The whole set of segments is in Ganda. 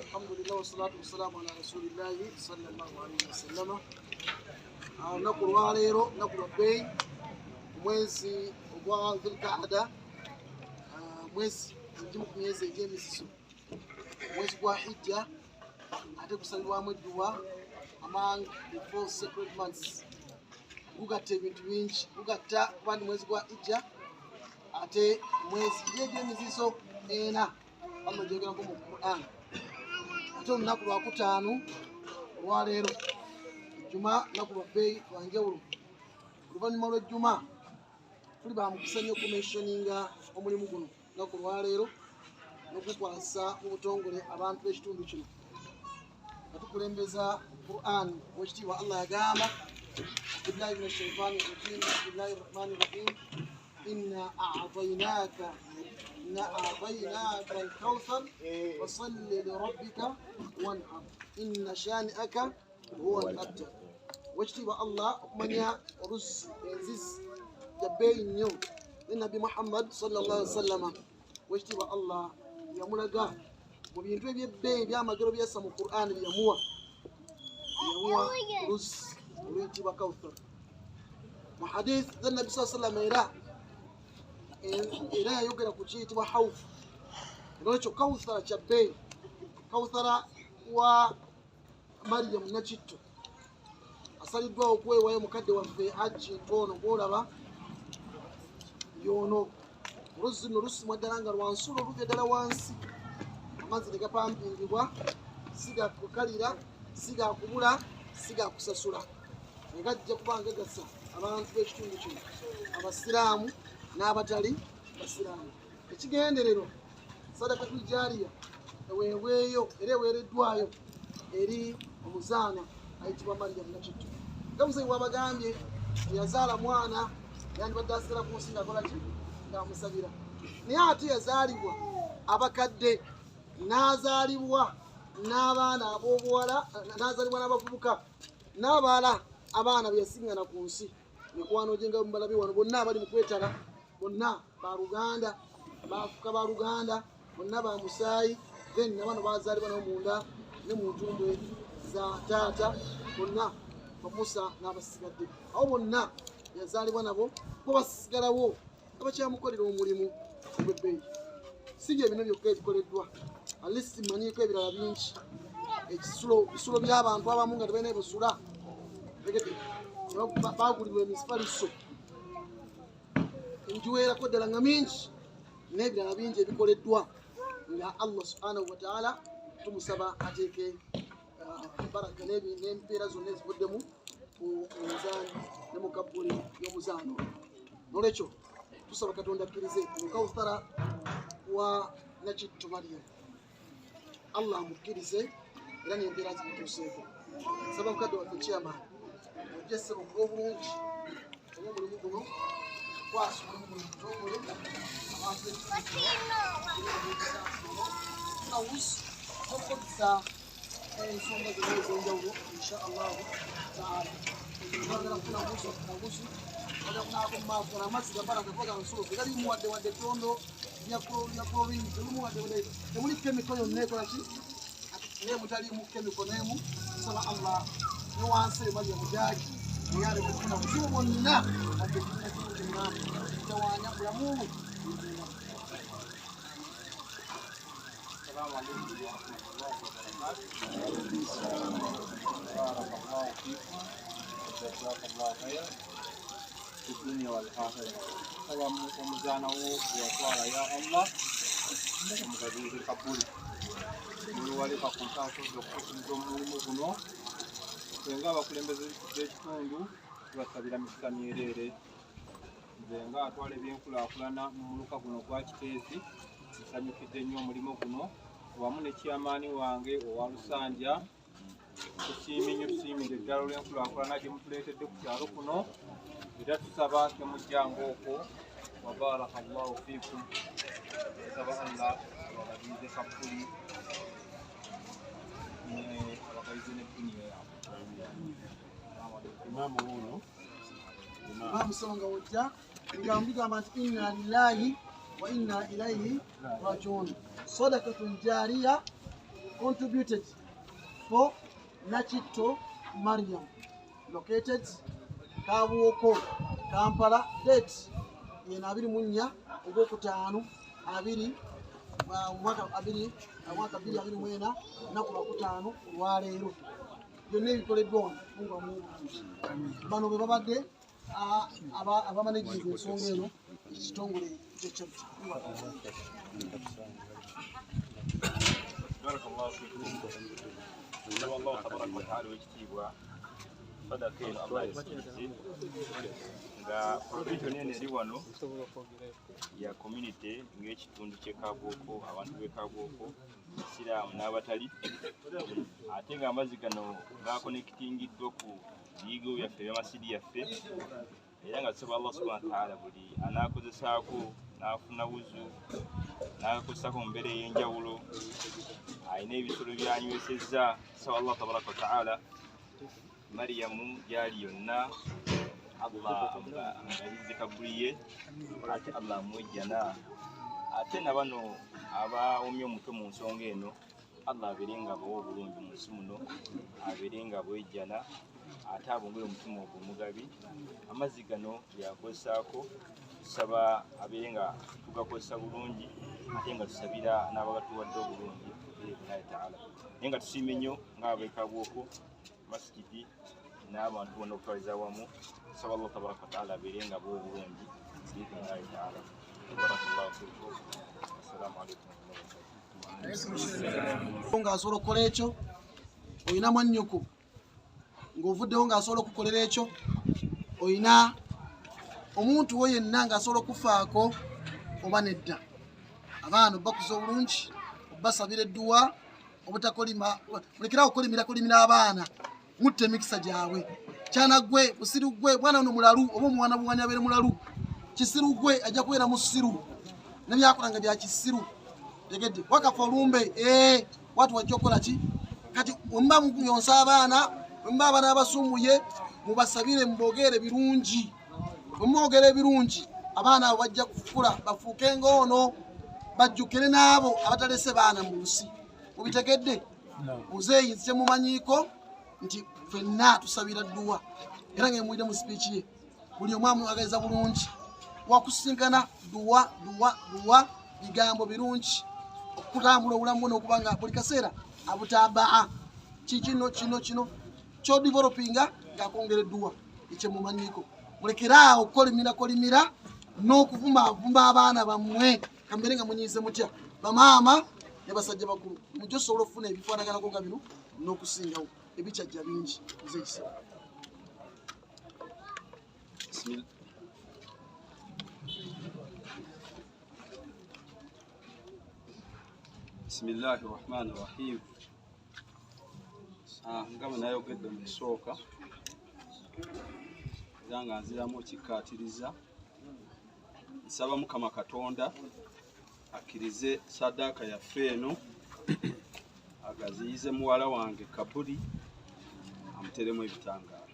Alhamdulillah wassalatu wassalamu ala rasulillahi sallallahu alayhi wasallam. Olunaku lwaleero lunaku lwa bbeeyi, omwezi ogwa Dhulqaada, mwezi ogumu ku myezi egy'emizizo, omwezi gwa Hijja, ate gusalirwamu edduwa among the four sacred months. Gugatta ebintu bingi, gugatta kuba ndi mwezi gwa Hijja, ate mwezi egy'emizizo ena Allah gyogerako mu Quran. Ate olunaku lwakutaano olwaleero Juma, lunaku lwa bbeeyi lwa njawulo. Oluvannyuma lw'ejjuma tuli ba mukisa nnyo okumensioninga omulimu guno lunaku lwaleero n'okukwasa mu butongole abantu b'ekitundu kino nga tukulembeza Quran. Owekitiibwa Allah yagamba, billahi minash shaitani rajim, bismillahi rahmani rahim, inna a'tainaka al-kawthar fasalli lirabbika wanhar inna shani'aka huwa al-abtar. Owekitiibwa Allah okumanya oluzi enzizi ya bbeeyi nnyo ne Nabbi Muhammad sallallahu alaihi wasallam. Owekitiibwa Allah yamulaga mu bintu eby'ebbeeyi ebyamagero byassa mu Quran bye yamuwa oluzi oluyitibwa Kawthar. Mu hadith za Nabbi sallallahu alaihi wasallam era yayogera ku kiyitibwa hawf. Nolwekyo Kawthara kya bbeeyi. Kawthara wa Mariam Nakitto asaliddwa okwewayo mukadde waffe Hajji Ntono gw'olaba yono. Oluzzi luno lusimwa ddala nga lwa nsulo, luvya ddala wansi, amazzi ne gapampingibwa, si gakukalira, si gakubula, si gakusasula, nga gajja kuba nga gasa abantu b'ekitundu kino, abasiraamu n'abatali basiraamu. Ekigendererwa sadakatul jaariya eweebweyo era eweereddwayo eri omuzaana ayitibwa Mariam Nakitto. Nga muzeeyi wabagambye teyazaala mwana, yandibadde asigala ku nsi ng'akola ki, ng'amusabira. Naye ate yazaalibwa abakadde, n'azaalibwa n'abaana ab'obuwala, n'azaalibwa n'abavubuka, n'abaala abaana be yasiŋŋana ku nsi. Mikwano gye nga mubalabye wano bonna abali mu kwetala, bonna baluganda, bafuka baluganda, bonna ba musaayi. Then nabano bazaalibwa nabo munda ne mu ntumbwe za taata, bonna bamusa n'abasigadde awo bonna yazaalibwa nabo, bo basigalawo nga bakyamukolera omulimu ogw'ebbeeyi. Si bye bino byokka ebikoleddwa, at least mmanyiiko ebirala bingi. Ekisulo bisulo by'abantu abamu nga tebalina busula, bagulirwa emifaliso ngiwerako ddala nga mingi, n'ebirala bingi ebikoleddwa nga Allah subhanahu wa ta'ala tumusaba ateeke baraka n'empeera zonna ezivuddemu ku minzaani ne mu kabbuli y'omuzaano. Nolwekyo tusaba Katonda akkirize Kawuthara wa Nakitto Mariam, Allah amukkirize era n'empeera zimutuuseeko. Nsaba mukadde waffe chairman ojje ssebo okuba obulungi olw'omulimu guno, kwasa omulimu guno mutongole abantu b'ekitundu n'okukozesa ensonga zonna ez'enjawulo insha Allahu taala. Twagala kufuna buusi, twagala kunaako mu maaso amazzi ga baraka, twagala nsulo tegalimu wadde wadde ettondo lya chlorine, terimu wadde wadde, temuli chemical yonna ekola ki, naye mutaliimu chemical n'emu. Tusaba Allah ne wansi ebali omujaagi naye aleme kufuna buzibu bwonna wadde ekimu kyonna kitawaanya bulamu bwe. السلام عليكم ورحمة الله وبركاته. بارك الله فيكم وجزاك الله خير في الدنيا والآخرة. Omuzaana wo watwala ya Allah omugabize kabuli muliwaleka ku nsanso okutuukiriza omulimu guno. Ffe ng'abakulembeze b'ekitundu tubasabira mikisa myereere. Nze nga atwala ebyenkulaakulana mu muluka guno gwa Kiteezi nsanyukidde nnyo omulimu guno wamu ne chairman wange owa Lusanja. Tusiimye nnyo, tusiimire ddala olw'enkulaakulana gye mutuleetedde ku kyalo kuno, era tusaba temujjanga okwo. Wa baraka Allahu fiikum, tusaba Allah abagabire. Abagaziyize kabbuli abagaziyize n'edduniya yaabwe. Imaamu wuuno. Imaamu Ssonga ojja ebigambo bigamba nti inna lillahi wa inna ilaihi rajiun. Sadakatun jariya contributed for Nakitto Mariam, located Kabuwoko, Kampala. Date yena 24 ogwokutaano abiri mwaka 2024 lunaku lwakutaano olwaleero. Byonna ebikoleddwa wano Mungu amuwe obulungi. Bano be babadde abamanaginga ensonga eno ekitongole ky'ekyaffe. Barakallahu fikum. Nsaba Allah tabaraka wa taala ow'ekitiibwa sadaka eno Allah yasikize nga provision eno eri wano ya community ng'ekitundu ky'e Kabuwoko, abantu b'e Kabuwoko, Basiraamu n'abatali, ate ng'amazzi gano gakonekitingiddwa ku biyigo byaffe eby'amasidi yaffe, era nga tusaba Allah subhanahu wa taala buli anaakozesaako n'afuna wuzu n'agakozesaako mu mbeera ey'enjawulo, alina ebisolo byanywesezza. Tusaba Allah tabaraka wa taala Mariyamu gy'ali yonna Allah amugalize kabbuli ye, ate Allah amuwe ejjana, ate na bano abawomye omutwe mu nsonga eno Allah abeere nga abawa obulungi mu nsi muno, abeere nga abawa ejjana, ate abongere omutima ogwo omugabi. Amazzi gano byakozesaako tusaba abeere nga tugakozesa bulungi, ate nga tusabira n'abagatuwadde obulungi biidhnillahi taala. Naye nga tusiime nnyo ng'ab'e Kabuwoko masigidi n'abantu bonna okutwaliza awamu. Tusaba Allah tabaraka wa taala abeere nga abawa obulungi biidhnillahi taala. Barakallahu fikum. Assalamu alaikum warahmatullahi wabarakatuh. Ng'asobola okukola ekyo, olina mwannyoko ng'ovuddewo ng'asobola okukolera ekyo, olina omuntu wo yenna ng'asobola okufaako oba nedda. Abaana obakuza obulungi, obasabira edduwa, obutakolima, mulekerawo okukolimira kolimira abaana, mutta emikisa gyabwe. Kyana gwe busiru gwe, mwana ono mulalu oba omwana buwanya abeere mulalu, kisiru gwe ajja kubeera musiru nebyakola nga bya kisiru. Tegedde wakafa olumbe watu wajja okukola ki? Kati wemuba muyonsa abaana, wemuba abaana abasumbuye, mubasabire, mubogere birungi. Bwemwogera ebirungi abaana abo bajja kukula bafuuke ng'ono, bajjukire n'abo abatalese baana mu nsi. Mubitegedde? Muzeeyi nze mumanyiiko nti ffenna tusabira dduwa, era ng'emuwulire mu sipiiki ye buli omu amwagaliza bulungi, wakusinkana dduwa dduwa dduwa, bigambo birungi, okutambula obulamu bwo n'okuba nga buli kaseera abutabaa kikino kino kino kyodevelopinga ng'akwongera edduwa. Ekyemumanyiiko, mulekeraawo okukolimira kolimira n'okuvumavuma abaana bammwe. Kambeere nga munyiize mutya bamaama ne basajja bakulu, mujja osobola okufuna ebifaanaganako nga bino n'okusingawo ebikyajja bingi. Nze ekisebo. Bismillahi rahmani rahim. Nga bwe nayogedde mu kusooka era nga nziramu okikkaatiriza, nsaba Mukama Katonda akkirize saddaaka yaffe eno, agaziyize muwala wange kabuli, amuteremu ebitangaalo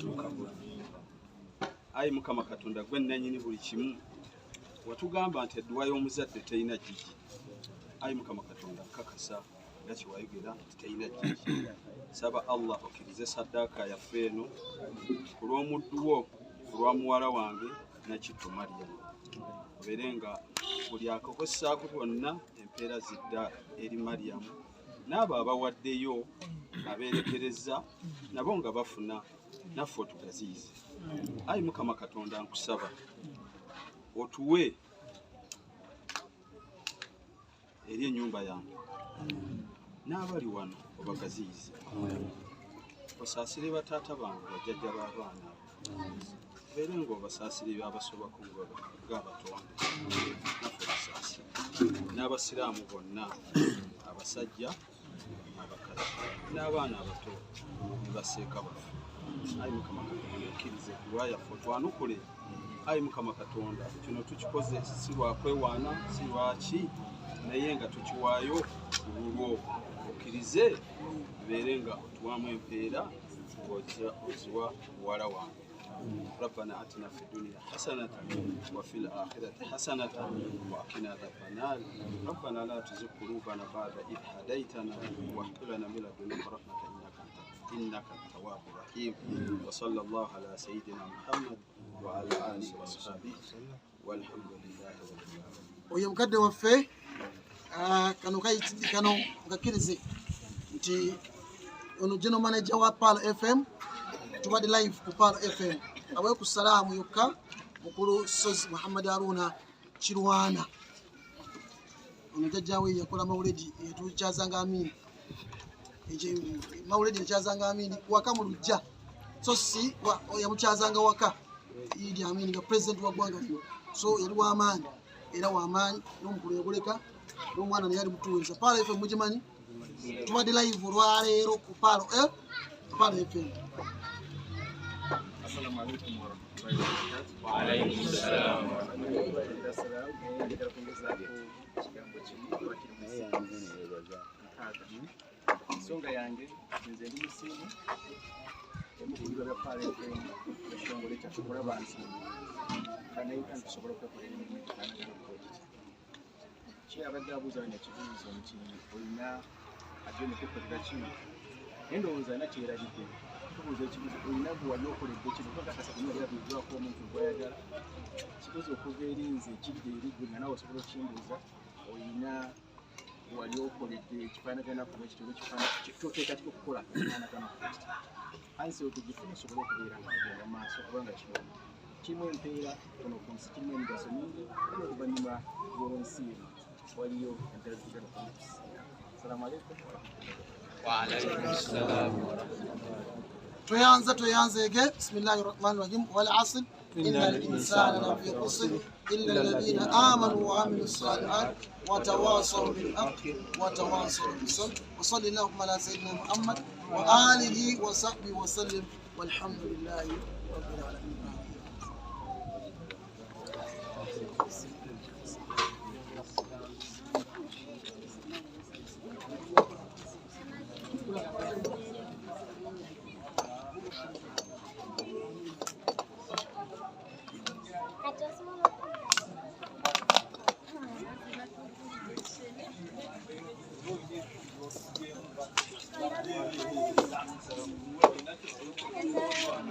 mu kabuli. Ayi Mukama Katonda gwe nnannyini buli kimu, watugamba nti edduwa y'omuzadde terina ggigi. Ayi Mukama Katonda nkakasa nga kyewayogera nti terina ggigi. Saba Allah okkirize saddaaka yaffe eno ku lw'omuddu wo, ku lwa muwala wange Nakitto Mariam, obeere nga buli akakozesaako bonna empeera zidda eri Mariam, n'abo abawaddeyo abeerekereza nabo nga bafuna, naffe otugaziyize. Ayi Mukama Katonda nkusaba otuwe eri ennyumba yange n'abali wano obagaziyize, osaasire bataata bange, bajjajja b'abaana obeere nga obasaasire ebyabasobako ng'abatonde, naffe obasaasire n'abasiraamu bonna, abasajja n'abakazi n'abaana abato ne baseeka baffe. Ayi Mukama Katonda okkirize dduwa yaffe, otwanukule. Ayi Mukama Katonda kino tukikoze si lwa kwewaana, si lwaki, naye Naye nga tukiwaayo ku lulwo, okkirize tubeere nga otuwaamu empeera ng'oziwa muwala wange. ربنا آتنا في الدنيا حسنة وفي الآخرة حسنة وقنا عذاب النار. ربنا لا تزغ قلوبنا بعد إذ هديتنا وهب لنا من لدنك رحمة إنك التواب الرحيم. وصلى الله على سيدنا محمد وعلى آله وصحبه والحمد لله رب العالمين. Oyo mukadde waffe, kano kayitidde kano mukakkirize nti ono general manager wa Pearl FM. Tubadde live ku Pearl FM. Abawe ku salaamu yokka mukulu Sozi Muhammad Haruna Kirwana. Ono jjajjaawe yakola mawuledi, yatukyazanga Amini, mawuledi yakyazanga Amini waka mu lujja, so si yamukyazanga waka Idi Amini nga president wa ggwanga lino. So yali w'amaanyi era w'amaanyi, n'omukulu yaguleka n'omwana naye ali mutuweereza. Pearl FM mugimanyi? Tubadde live olwaleero ku Pearl FM. Assalamu alaikum warahmatullahi wabarakatuh. Wa alaikum salam wa rahmatullahi. Njagala kwongezaako ekigambo kimu kuba kiri mu 6. Ensonga yange, nze ndi musiimu omu ku biro bya Pearl FM, ekitongole kyaffe okulaba nti Bannayuganda tusobola okwekolera emirimu egifaanagana bwegiti. Ki abadde abuuza wano ekibuuzo nti olina agenda okwekolera kino, naye ndowooza alina kyerabidde. Tubuuza ekibuuzo, olina gwe wali okoledde kino? Kuba kakasa kuno yalabiddwako omuntu gw'ayagala. Kibuuzo okuva eri nze kidda eri ggwe nga naawe osobola okukimbuuza, olina gwe wali okoledde ekifaanagana ku bwekiti oba kyoteeka ki okukola ekifaanagana ku bwekiti? Ansi otugifuna osobole okubeera nga tugenda mu maaso, kubanga kino kirimu empeera kuno ku nsi, kirimu emigaso mingi, era n'oluvannyuma lw'ensi eno waliyo empeera zigenda okutusinga. Assalamu alaikum warahmatullahi. Tweyanza, tweyanzege. Bismillahi rahmani rahim. Wal asr inna al-insana lafi khusr illa alladhina amanu wa amilu salihat wa tawasaw bil haqqi wa tawasaw bis sabr. Wa salli allahumma ala sayyidina Muhammad wa alihi wa sahbihi wa sallim, walhamdulillahi.